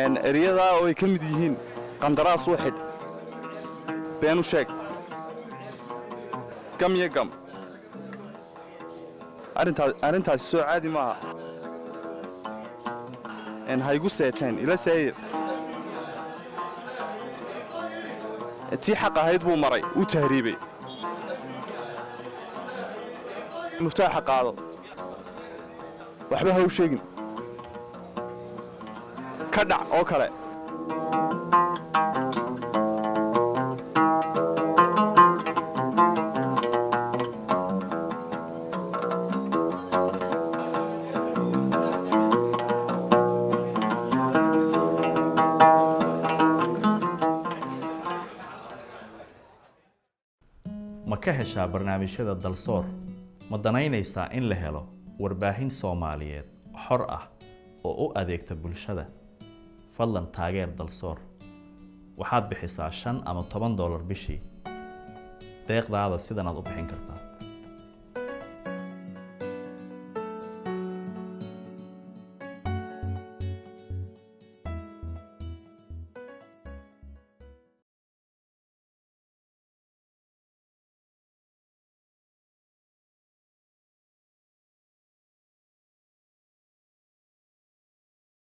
Eryadaa oo ay ka mid yihiin qandaraas u xidh, been u sheeg, gam iyo gam. Arrintaasi soo caadi maaha. Ha igu seeteen ila saayir. Tii xaq ahayd buu maray, uu tahriibay. Muftaaxa qaado, waxba ha u sheegin, ka dhac oo kale. Ma ka heshaa barnaamijyada Dalsoor? Ma danaynaysaa in la helo warbaahin Soomaaliyeed xor ah oo u adeegta bulshada? Fadlan taageer Dalsoor. Waxaad bixisaa $5 ama $10 bishii. Deeqdaada sidan aad u bixin kartaa.